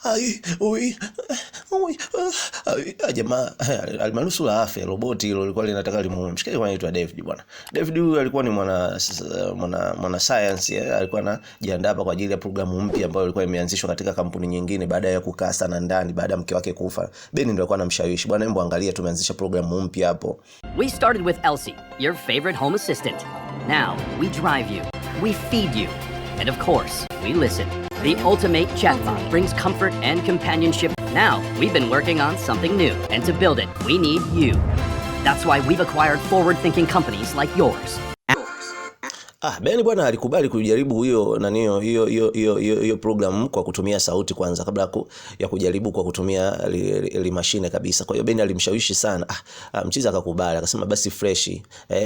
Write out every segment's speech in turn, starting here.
Ai, ui, ui, ai, ah, jamaa alimanusura afe. Roboti hilo lilikuwa linataka limuue. Mshikaji alikuwa anaitwa David bwana. David huyu alikuwa ni mwana science, alikuwa anajiandaa hapa kwa ajili ya programu mpya ambayo ilikuwa imeanzishwa katika kampuni nyingine baada ya kukaa sana ndani baada ya mke wake kufa. Ben ndio alikuwa anamshawishi, bwana, hebu angalia tumeanzisha programu mpya hapo. We started with Elsie, your favorite home assistant. Now we drive you, we feed you, and of course, we listen. The ultimate chatbot brings comfort and companionship. Now we've been working on something new, and to build it, we need you. That's why we've acquired forward thinking companies like yours. Ah, Ben bwana alikubali kujaribu hiyo nani hiyo hiyo hiyo hiyo hiyo program kwa kutumia sauti kwanza kabla ya kujaribu kwa kutumia li mashine kabisa. Kwa hiyo Ben alimshawishi sana. Ah, mchizi akakubali, akasema basi fresh.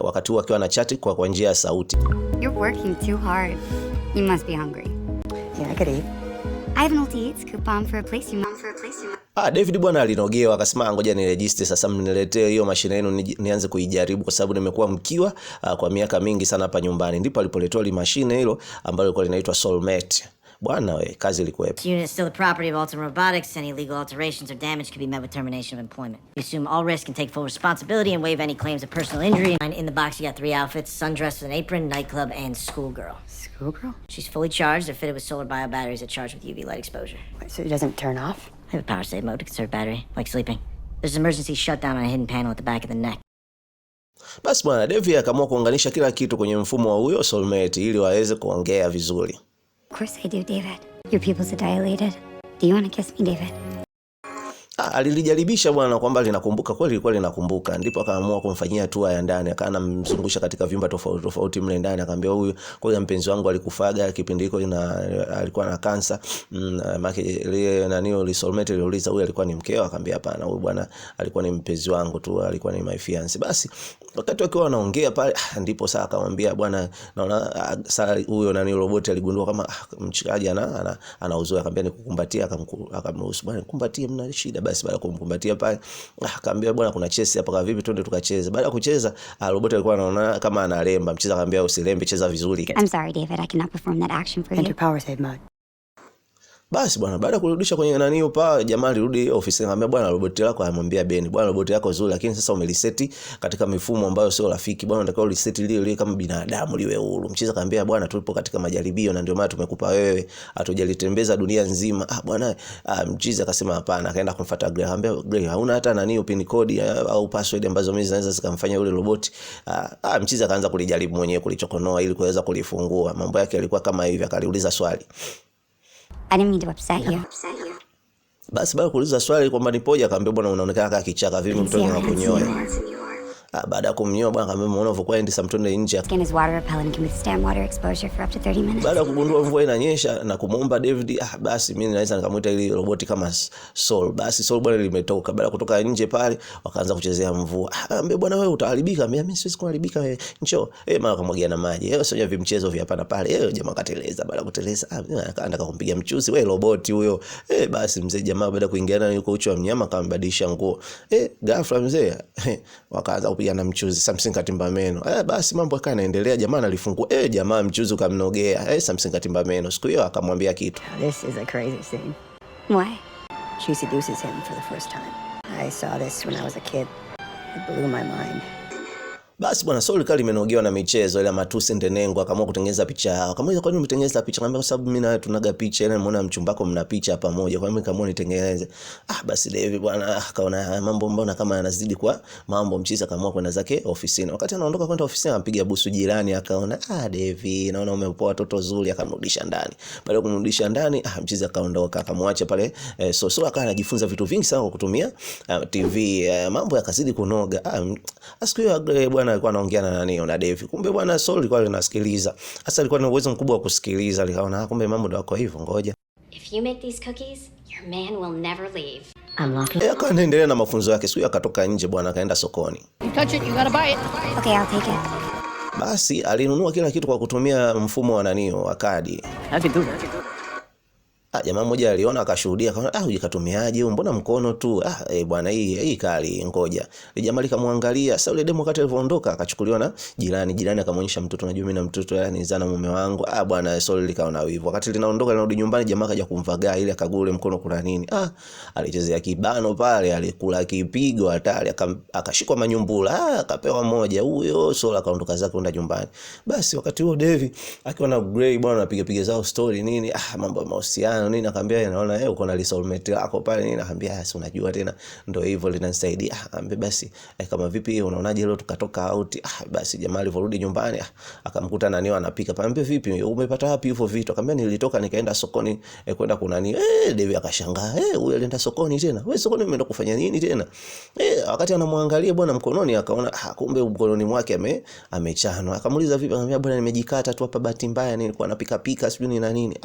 Wakati huo akiwa na chat kwa njia ya sauti. You're working too hard. You must be hungry. Yeah, I could eat. I have an Ulta Eats coupon for a place you for a place you Ah, David bwana alinogewa akasema ngoja niregister sasa, mniletee hiyo mashine yenu nianze kuijaribu kwa sababu nimekuwa mkiwa kwa miaka mingi sana hapa nyumbani. Ndipo alipoletewa li mashine hilo ambalo lilikuwa linaitwa Soulmate. Bwana we, kazi ilikuwepo. This unit is still the property of Altum Robotics. Any legal alterations or damage could be met with termination of employment. We assume all risk and take full responsibility and waive any claims of personal injury. And in the box, you got three outfits: sundress with an apron, nightclub, and schoolgirl. Schoolgirl? She's fully charged. They're fitted with solar bio batteries that charge with UV light exposure. Wait, so it doesn't turn off? I have a power save mode to conserve battery, like sleeping. There's an emergency shutdown on a hidden panel at the back of the neck. Basi bwana David akaamua kuunganisha kila kitu kwenye mfumo wa huyo Soulmate ili waweze kuongea vizuri. Of course I do, David. Your pupils are dilated. Do you want to kiss me, David? Ah, alilijaribisha bwana kwamba linakumbuka kweli, lilikuwa linakumbuka, ndipo akaamua kumfanyia hatua ya ndani, akawa anamzungusha katika vyumba tofauti tofauti mle ndani, akamwambia huyu kwa mpenzi wangu alikufaga kipindi hiko na alikuwa na kansa maana ile nani ile soulmate aliuliza huyu alikuwa ni mkeo, akamwambia hapana, huyu bwana alikuwa ni mpenzi wangu tu, alikuwa ni my fiance. Basi wakati wakiwa wanaongea pale, ndipo sasa akamwambia bwana, naona sasa huyo nani robot aligundua kama mchikaji ana uzuri, akamwambia nikukumbatia, akamruhusu bwana nikumbatie, mna shida. Basi baada ya kumkumbatia pale, akamwambia bwana, kuna chesi hapa, vipi twende tukacheze. Baada ya kucheza, robot alikuwa anaona kama analemba, mchizi akamwambia usilembe, cheza vizuri. I'm sorry, David. I cannot perform that action for you. Enter power save mode. Basi bwana, baada ya kurudisha kwenye nani hiyo pa, jamaa alirudi ofisini akamwambia bwana, roboti lako, amwambia Ben, bwana, roboti yako nzuri, lakini sasa umeliseti katika mifumo ambayo sio rafiki bwana, unatakiwa uliseti lile lile kama binadamu liwe huru. Mchizi akamwambia bwana, tulipo katika majaribio na ndio maana tumekupa wewe, hatujalitembeza dunia nzima. Ah bwana, mchizi akasema hapana, akaenda kumfuata Gray, akamwambia Gray, hauna hata nani pin code au password ambazo mimi zinaweza zikamfanya yule roboti. Mchizi akaanza kulijaribu mwenyewe kulichokonoa ili kuweza kulifungua. Mambo yake yalikuwa kama hivi, akaliuliza swali. I didn't mean to upset you. Basi baada ya kuuliza swali kwamba nipoje, akamwambia bwana, unaonekana kama kichaka, vipi mtoto na kunyoa. Baada ya kumnyoa bwana, akamwambia umeona ulivyokuwa handsome, twende nje. Skin is water repellent and can withstand water exposure for up to 30 minutes. Baada ya kugundua mvua inanyesha na kumuomba David, basi mimi naweza nikamuita ili roboti kama Soul. Basi Soul bwana limetoka. Baada ya kutoka nje pale wakaanza kuchezea mvua. Ambia bwana wewe utaharibika. Ambia mimi siwezi kuharibika wewe. Njoo. Mara kamwagia na maji. Sio vimchezo vya hapa na pale. Jamaa kateleza. Baada ya kuteleza, akaenda kumpiga mchuzi. Wewe roboti huyo. Basi mzee jamaa baada ya kuingiana yuko uchi wa mnyama akambadilisha nguo. Ghafla mzee wakaanza kupiga na mchuzi. Samson katimba meno. Basi mambo yakawa yanaendelea, jamaa alifungua. Jamaa mchuzi ukamnogea. Samson katimba meno. Siku hiyo akamwambia kitu. This is a crazy scene. Why? She seduces him for the first time. I saw this when I was a kid. It blew my mind. Basi bwana Soul kali imenogewa na michezo ile matusi ndenengo, akaamua kutengeneza picha yao. Akamuuliza kwa nini umetengeneza picha? Akamwambia kwa sababu mimi na wewe tunaga picha, ile nimeona mchumbako mna picha pamoja, kwa hiyo nikaamua nitengeneze. Basi David bwana akaona haya mambo mbona kama yanazidi kwa mambo, mchizi akaamua kwenda zake ofisini. Wakati anaondoka kwenda ofisini akampiga busu jirani, akaona David, naona umepoa toto zuri, akamrudisha ndani. Baada ya kumrudisha ndani, mchizi akaondoka akamwacha pale. So akawa anajifunza vitu vingi sana kwa kutumia TV. Mambo yakazidi kunoga. Siku hiyo bwana alikuwa anaongea na nani na David. Kumbe bwana Soul alikuwa anasikiliza. Sasa alikuwa na uwezo mkubwa wa kusikiliza, alikaona kumbe mambo ndio yako hivyo, ngoja. If you make these cookies, your man will never leave. I'm locking. Akawa anaendelea na mafunzo yake. Siku hiyo akatoka nje bwana, akaenda sokoni. You touch it, you gotta buy it. Okay, I'll take it. Basi alinunua kila kitu kwa kutumia mfumo wa nani wa kadi. I can do that. Jamaa mmoja aliona akashuhudia, akaona ujikatumiaje huyu, mbona mkono tu? Bwana hii kali, ngoja. Ile jamaa likamwangalia. Sasa yule demo wakati alivyoondoka akachukuliwa na jirani. Jirani akamwonyesha mtoto, unajua mimi na mtoto yani zana mume wangu. Bwana Sol likaona wivu. Wakati linaondoka linarudi nyumbani, jamaa akaja kumvagaa ile, akagua ule mkono kuna nini. Alichezea kibano pale, alikula kipigo hatari, akashikwa manyumbula, akapewa moja. Huyo Sol akaondoka zake kwenda nyumbani. Basi wakati huo Devi akiwa na Gray bwana anapiga piga zao story nini, mambo ya mahusiano nini, akamwambia naona uko na soulmate yako pale nini, akamwambia si unajua tena ndio hivyo linanisaidia. Akamwambia basi kama vipi unaonaje leo tukatoka out? Basi jamaa alivyorudi nyumbani akamkuta nani anapika. Akamwambia vipi umepata wapi hivyo vitu? Akamwambia nilitoka nikaenda sokoni kwenda kuna nini. Devi akashangaa, huyu alienda sokoni tena? Wewe sokoni umeenda kufanya nini tena? Wakati anamwangalia bwana mkononi akaona kumbe mkononi mwake amechanwa. Akamuuliza vipi? Akamwambia bwana nimejikata tu hapa bahati mbaya, nilikuwa napika pika sijui ni na nini.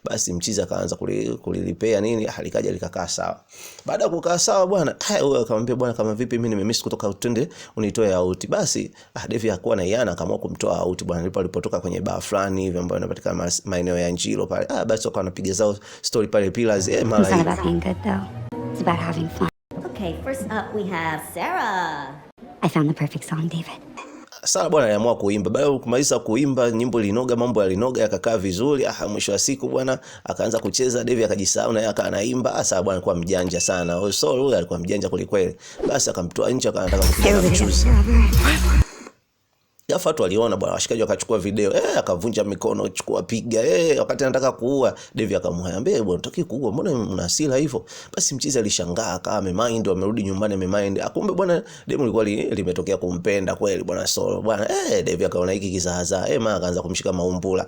Basi mchizi akaanza kulilipea nini, likaja likakaa sawa. Baada ya kukaa sawa bwana, huyo akamwambia bwana kama vipi mimi nimemiss kutoka twende unitoe out. Basi Devi hakuwa na iana, akaamua kumtoa out bwana. Ndipo alipotoka kwenye bar fulani hivi ambayo inapatikana maeneo ya Njilo pale. Basi wakawa wanapiga zao story pale Pillars. Mara It's not about being good though. It's about having fun. Okay, first up we have Sarah. I found the perfect song, David. Sara bwana aliamua kuimba. Baada ya kumaliza kuimba nyimbo ilinoga, mambo yalinoga yakakaa vizuri. Mwisho wa siku bwana akaanza kucheza, Devi akajisahau na yeye akaanaimba. Sara bwana alikuwa mjanja sana. So huyu alikuwa mjanja kweli. Basi akamtoa nje akanataka kupiga mchuzi. Ghafla watu waliona bwana, washikaji wakachukua video, akavunja mikono, chukua piga, wakati anataka kuua Devi akamwambia bwana unataka kuua, mbona una hasira hivyo? Basi mchizi alishangaa, akawa amemind, amerudi nyumbani amemind. Kumbe bwana demu lilikuwa limetokea kumpenda kweli bwana Solo bwana. Devi akaona hiki kizaazaa, mara akaanza kumshika maumbula.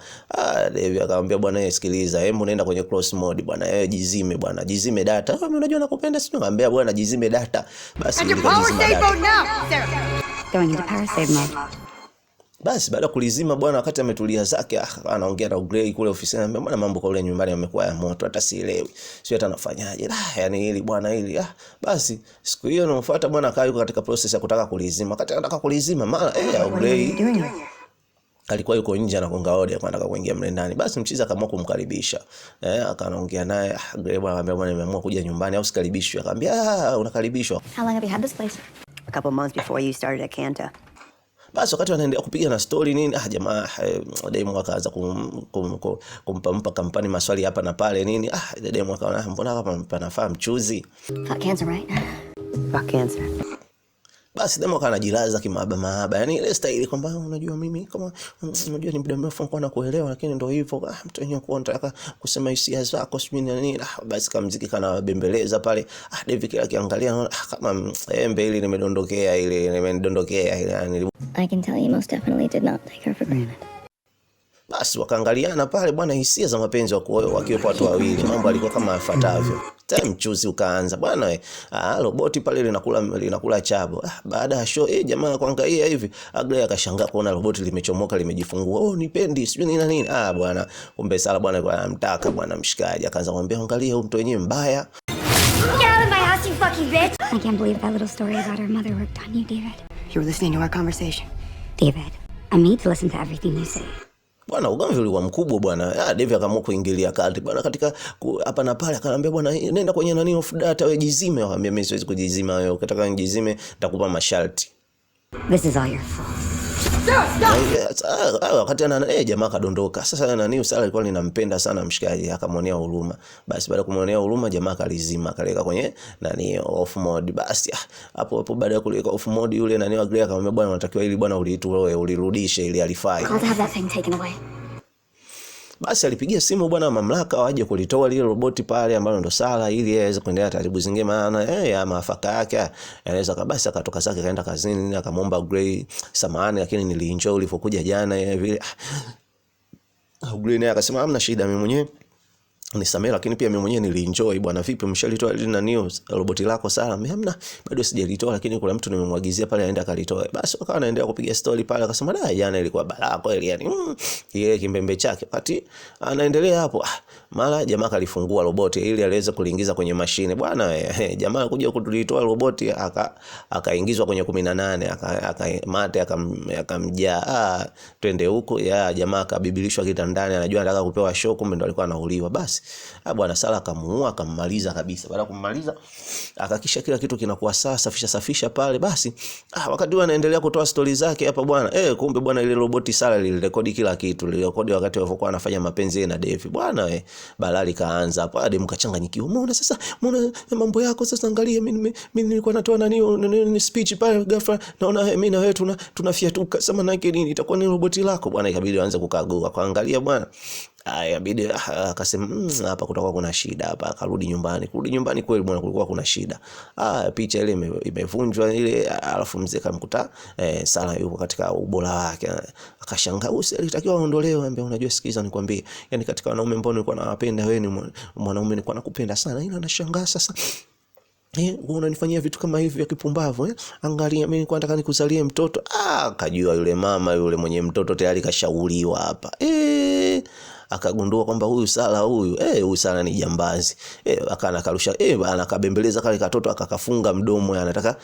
Devi akamwambia bwana sikiliza, hebu nenda kwenye cross mode bwana, jizime bwana, jizime data. Mimi unajua nakupenda, sio? Akamwambia bwana jizime data. Basi power save mode now, Sarah. Going into power save mode. Basi baada kulizima bwana, wakati ametulia zake anaongea na Gray kule ofisini, anambia bwana mambo kwa ule nyumbani yamekuwa ya moto, hata sielewi, sio hata anafanyaje. Yani hili bwana hili. Basi siku hiyo inayofuata bwana akawa yuko katika process ya kutaka kulizima. Wakati anataka kulizima mara Gray alikuwa yuko nje anagonga hodi, alikuwa anataka kuingia mle ndani. Basi mchizi akaamua kumkaribisha. Akaongea naye. Gray bwana akamwambia bwana nimeamua kuja nyumbani au sikaribishwi? Akamwambia unakaribishwa. How long have you had this place? A couple months before you started at Kanta. Basi wakati wanaendelea kupiga na story nini, jamaa demu akaanza kumpa kampani maswali hapa na pale nini. Demu akaona mbona hapa panafaa mchuzi. Fuck cancer, right? Fuck cancer. Basi demu akawa anajilaza kimahaba mahaba, yani ile style kwamba unajua mimi kama unajua ni muda mrefu nilikuwa nakuelewa, lakini ndio hivyo, mtu wenyewe kwa unataka kusema hisia zako sijui nini nini. Basi kamziki kana bembeleza pale. David kila akiangalia anaona kama embe ile nimedondokea, ile nimedondokea ile yani. I can tell you most definitely did not take her for granted. Basi wakaangaliana pale bwana, hisia za mapenzi wakiwepo watu wawili, mambo yalikuwa kama yafuatavyo. Time mchuzi ukaanza bwana, roboti pale linakula chabo. Baada ya show jamaa kuangalia hivi, Agre akashangaa kuona roboti limechomoka limejifungua. Oh, nipendi sijui nini nini. Bwana kumbe Sara bwana alikuwa anamtaka bwana mshikaji. Akaanza kumwambia angalia huyu mtu wenyewe mbaya. Get out of my house you fucking bitch. I can't believe that little story about her mother worked on you, David. You were listening to our conversation. David, I need to listen to everything you say. Bwana ugomvi ulikuwa mkubwa bwana. Devi akaamua kuingilia kati bwana katika hapa na pale, akanambia bwana nenda kwenye nani off data wewe jizime. Akamwambia mimi siwezi kujizima wewe, ukitaka nijizime nitakupa masharti. This is all your fault. Wakati ana jamaa kadondoka. Sasa nani Sara alikuwa ninampenda sana mshikaji, akamwonea huruma. Basi baada kumwonea huruma jamaa kalizima, kaleka kwenye nani off mode. Basi hapo hapo baada ya kuleka off mode yule nani wa Gray akamwambia bwana unatakiwa ili bwana uliitoe ulirudishe ili alifai. I'll have that thing taken away. Basi alipigia simu bwana mamlaka waje kulitoa lile roboti pale ambalo ndo Sara, ili yeye aweze kuendelea taratibu zingine, maana ya maafaka yake anaweza kabisa. Akatoka zake kaenda kazini, akamwomba Gray samahani, lakini nilienjoy ulivyokuja jana vile. Gray naye akasema hamna shida, mimi mwenyewe nisamee, lakini pia mimi mwenyewe nilienjoy bwana. Vipi mshalitoa ile nani roboti lako Sara? Mimi hamna, bado sijalitoa, lakini kuna mtu nimemwagizia pale aende akalitoe. Basi wakawa anaendelea kupiga story pale, akasema da jana ilikuwa balaa kweli yani, ile kimbembe chake. Wakati anaendelea hapo, mara jamaa kalifungua roboti ili aliweze kuliingiza kwenye mashine bwana. Jamaa alikuja kulitoa roboti akaingizwa kwenye 18, mate akamjaa, twende huko ya jamaa akabibilishwa kitandani, anajua anataka kupewa show, kumbe ndo alikuwa anauliwa. Basi Ah bwana, Sara akamuua akammaliza kabisa. Baada ya kummaliza akakisha kila kitu kinakuwa sawa, safisha safisha pale basi. Ah, wakati huo anaendelea kutoa stori zake hapa bwana. Kumbe bwana ile roboti Sara lilirekodi kila kitu. Lilirekodi wakati walivyokuwa anafanya mapenzi yeye na Devi. Bwana balaa likaanza hapo. Hadi mkachanganyikiwa. Umeona sasa? Umeona mambo yako sasa, angalia mimi nilikuwa natoa nani speech pale, ghafla naona mimi na wewe tunafiatuka. Sasa maana yake nini? Itakuwa ni roboti lako bwana. Ikabidi aanze kukagua, kuangalia bwana. Inabidi akasema hapa kutakuwa kuna shida hapa. Akarudi nyumbani. Kurudi nyumbani kweli bwana kulikuwa kuna shida. Picha ile imevunjwa ile, alafu mzee kamkuta Sara yuko katika ubora wake. Akashangaa, alitakiwa aondolewe. Anambia unajua, sikiza nikwambie, yani katika wanaume ambao nilikuwa nawapenda wewe ni mwanaume nilikuwa nakupenda sana, ila nashangaa sasa unanifanyia vitu kama hivi vya kipumbavu. Angalia mimi nilikuwa nataka nikuzalie mtoto. Akajua yule mama yule mwenye mtoto tayari kashauriwa hapa. Akagundua kwamba huyu Sara huyu huyu Sara ni jambazi. Akana karusha bana, akabembeleza kale katoto akakafunga mdomo, anataka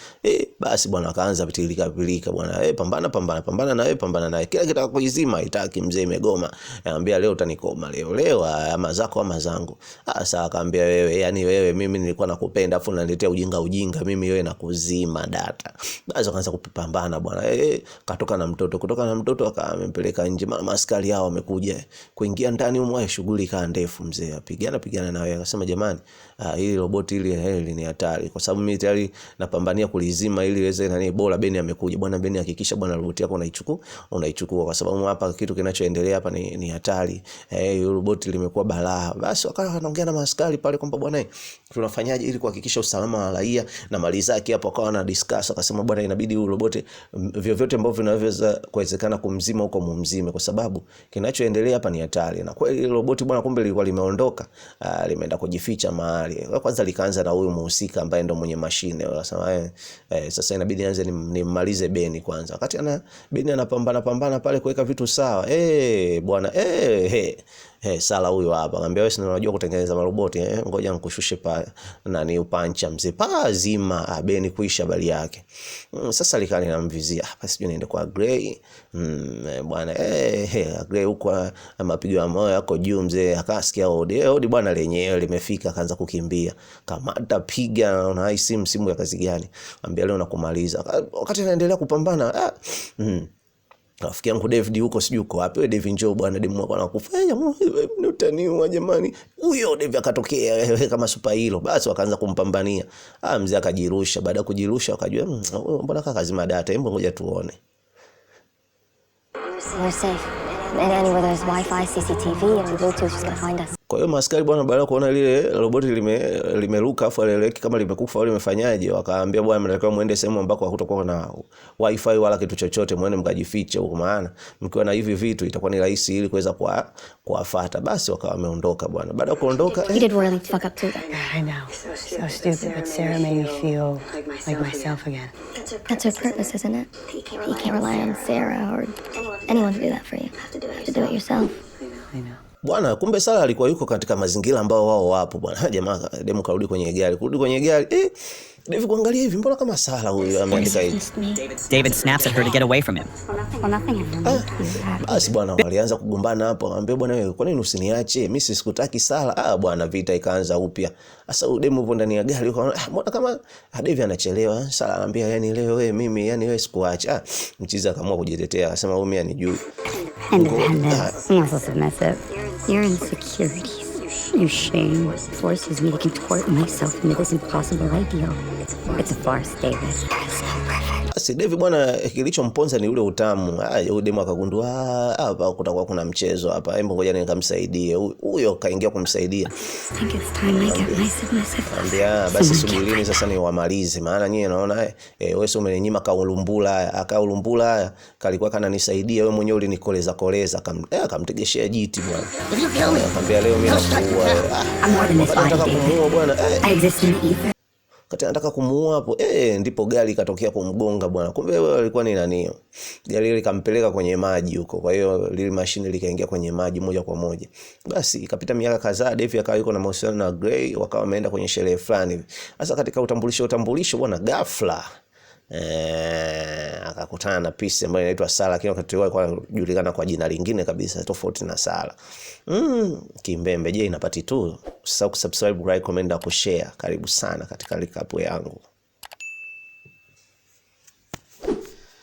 basi bwana akaanza pitilika pilika bwana, pambana pambana pambana na wewe, pambana naye, kila kitaka kuizima itaki, mzee imegoma. Anambia leo utanikoma leo leo, ama zako ama zangu. Sasa akaambia wewe, yani wewe mimi nilikuwa nakupenda afu unaniletea ujinga ujinga, mimi wewe nakuzima data. Basi akaanza kupambana bwana, katoka na mtoto, kutoka na mtoto akamempeleka nje, maana askari hao wamekuja kuingia ndani humo, shughuli kaa ndefu mzee, apigana pigana na wewe. Akasema jamani, hili roboti hili ni hatari, kwa sababu mimi tayari napambania kulizima ili iweze nani, bora Beni amekuja bwana. Beni hakikisha bwana roboti yako unaichukua, kwa sababu hapa kitu kinachoendelea hapa ni hatari. Hili roboti limekuwa balaa. Basi wakawa wanaongea na maaskari pale kwamba bwana tunafanyaje ili kuhakikisha usalama wa raia na mali zake. Hapo akawa na discuss, akasema bwana inabidi huu roboti vyovyote ambavyo vinaweza kuwezekana kumzima huko mumzime, kwa sababu kinachoendelea hapa ni hatari. Na kweli roboti bwana kumbe lilikuwa limeondoka, limeenda kujificha mahali. Kwanza likaanza na huyu muhusika ambaye ndo mwenye mashine. Akasema sasa inabidi nianze nimmalize Beni kwanza. Wakati Beni anapambana pambana pale kuweka vitu sawa, bwana Sara huyu hapa akamwambia wewe si unajua kutengeneza maroboti, ngoja nikushushe pa nani upancha mzee pa zima. Beni kuisha bali yake. Sasa likali namvizia hapa, sijui niende kwa Grey. Bwana Grey huko mapigo ya moyo yako juu mzee, akasikia hodi hodi bwana lenyewe limefika, akaanza kukimbia, kamata piga na hii simu ya kazi gani, anambia leo nakumaliza. Wakati anaendelea kupambana rafiki yangu David huko sijui uko wapi wewe David, njoo bwana, demu wako anakufa. Utaniua jamani. Huyo David akatokea kama super hero. Basi wakaanza kumpambania. Mzee akajirusha. Baada ya kujirusha wakajua mbona kaka kazima data, hebu ngoja tuone. We're safe. And anywhere there's Wi-Fi, CCTV and Bluetooth, she's gonna find us. Kwa hiyo maaskari bwana baada ya kuona lile roboti limeruka afu alieleweki kama limekufa au limefanyaje, wakaambia bwana mnatakiwa muende sehemu ambako hakutakuwa na wifi wala kitu chochote, muende mkajifiche huko, maana mkiwa na hivi vitu itakuwa ni rahisi ili kuweza kuwafuata. Basi wakawa wameondoka bwana. Baada ya kuondoka You did royally fuck up too though. I know. So stupid, but Sarah made me feel like myself again. That's her purpose, isn't it? You can't rely on Sarah or anyone to do that for you. You have to do it yourself. I know. Bwana kumbe Sara alikuwa yuko katika mazingira ambao wao wapo bwana. Jamaa demu karudi kwenye gari, kurudi kwenye gari. David kuangalia hivi mbona kama Sara huyu ameandika hivi. David snaps at her to get away from him. Well, nothing ever makes you happy. Basi bwana walianza kugombana hapo. Akamwambia bwana wewe kwa nini usiniache? Mimi sikutaki Sara. Bwana vita ikaanza upya. Sasa huyu demu yupo ndani ya gari yuko mbona kama David anachelewa. Sara anambia yani leo wewe mimi yani wewe sikuacha. Mchizi akaamua kujitetea akasema huyu mimi anijui. Independent. I'm also submissive. Your insecurities, your shame forces me to contort myself into this impossible ideal. It's a farce, David. It's not perfect. Basi David bwana kilichomponza ni ule utamu. Huyu demu akagundua hapa kutakuwa kuna mchezo hapa. Hebu ngoja nikamsaidie. Huyo kaingia kumsaidia. I think it's time I get my submissive. Anambia basi subirini sasa niwamalize, maana nyie naona wewe sio umeninyima kaulumbula haya. Akaulumbula haya kalikuwa kananisaidia, wewe mwenyewe ulinikoleza koleza. Akamtegeshea jiti bwana. Akamwambia leo mimi nakuua. I'm more than this body, Nataka David. kumuua bwana. I exist in the ether. Wakati anataka kumuua hapo, ndipo gari ikatokea kumgonga bwana. Kumbe wewe alikuwa ni nani? Gari ile likampeleka kwenye maji huko. Kwa hiyo lile mashine likaingia kwenye maji moja kwa moja. Basi ikapita miaka kadhaa, Dave akawa yuko na mahusiano na Gray, wakawa wameenda kwenye sherehe fulani hivi. Sasa katika utambulisho bwana, ghafla Akakutana na pisi ambayo inaitwa Sara, lakini wakati huo alikuwa anajulikana kwa jina lingine kabisa tofauti na Sara. Kimbembe. Je, ina part 2? Usisahau kusubscribe, like, comment na kushare. Karibu sana katika recap yangu.